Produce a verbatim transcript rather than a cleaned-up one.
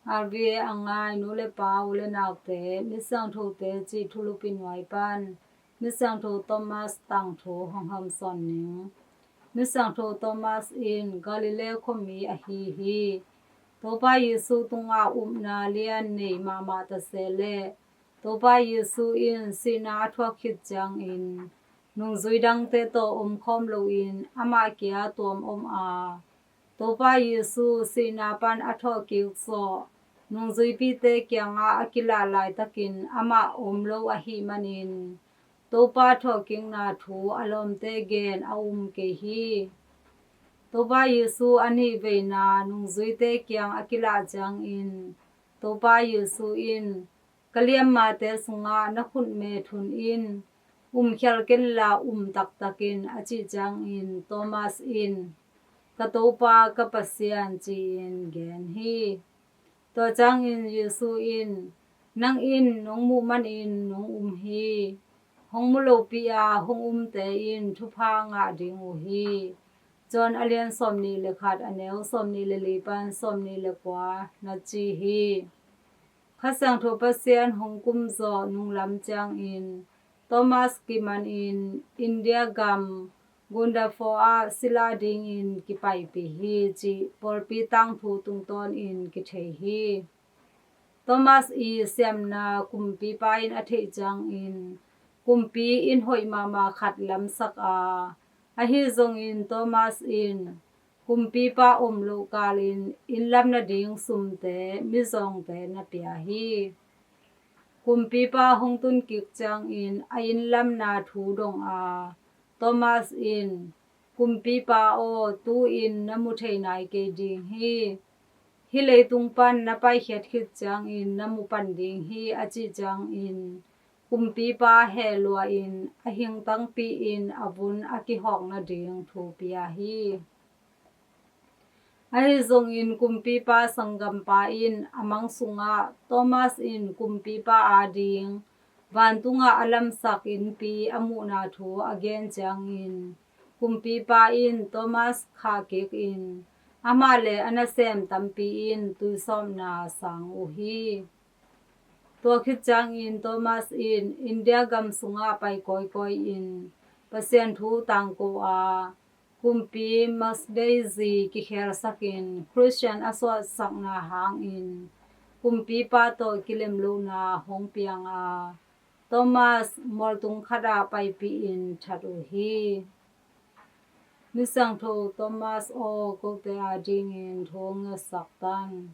RVA a ngai nu le pa, u le naute, Misiangthote cih thulupi nuai pan Misiangtho Thomas tangthu hong hamsawn ning. Misiangtho Thomas in Galilee khuami ahi hi. Topa Jesu tungah upna lian nei mahmah ta se leh, Topa Jesu in sihna a thuak khit ciangin nungzui dangte tawh omkhawm loin amah kia tuam om a, Topa Jesu sihna pan a thawhkik zawh nungzuipite kiangah a kilah laitakin amah om lo ahih manin, Topa thawhkikna thu a lawmte gen a um kei hi. Topa Jesu a nih veina nungzuite kiang a kilah ciangin Topa Jesu in, "Ka liammate sungah na khutme thun in, um khial kenla um taktakin," a cih ciangin Thomas in, "Ka Topa, ka Pasian," ci-in gen hi. Tua ciangin Jesu in, "Nang in nong muh manin nong um hi. Hong mu lopi-a hong umte in thupha ngah ding uh hi." John a lian sawmnih le khat, a neu sawmnih le li pan sawmnih le kua na ci hi. Kha Siangtho Pasian hong kum zawh nunglam ciangin Thomas kimanin India gam Gundapore ah sila dingin kipaipih hi cih pawlpi tangthu tungtawnin kithei hi. Thomas i siamna kumpipa in a theih ciangin kumpi inn hoih mahmah khat lamsak a, ahi zongin Thomas in kumpipa om loh kalin inn lam nading sumte mizawngte na pia hi. Kumpipa hong tun kik ciangin a inn lamna thu dong a, Thomas in, "Kumpipa aw, tu-in na mu thei nai kei ding hi. Hih leitung pan na paikhiat khit ciangin na mu pan ding hi," a cih ciangin kumpipa heh lua-in a hing tangpi-in a vun a kihawk nading thu pia hi. Ahi zongin kumpipa sanggampa in a mang sungah Thomas in kumpipa ading vantungah a lamsak innpi a muhna thu a gen ciangin kumpipa in Thomas khah kik in amah le a nasem tampi in tuisawpna sang uh hi. Tua khit ciangin Thomas in India gam sungah pai kawikawi in Pasian thu tangko a, Kumpi Max Day zi kikhelsakin Christian a suahsakna hangin kumpipa tawh kilemlohna hong piang a, Thomas mualtung khatah paipihin that uh hi. Misiangtho Thomas aw, kote adingin thu hong ngetsak tan.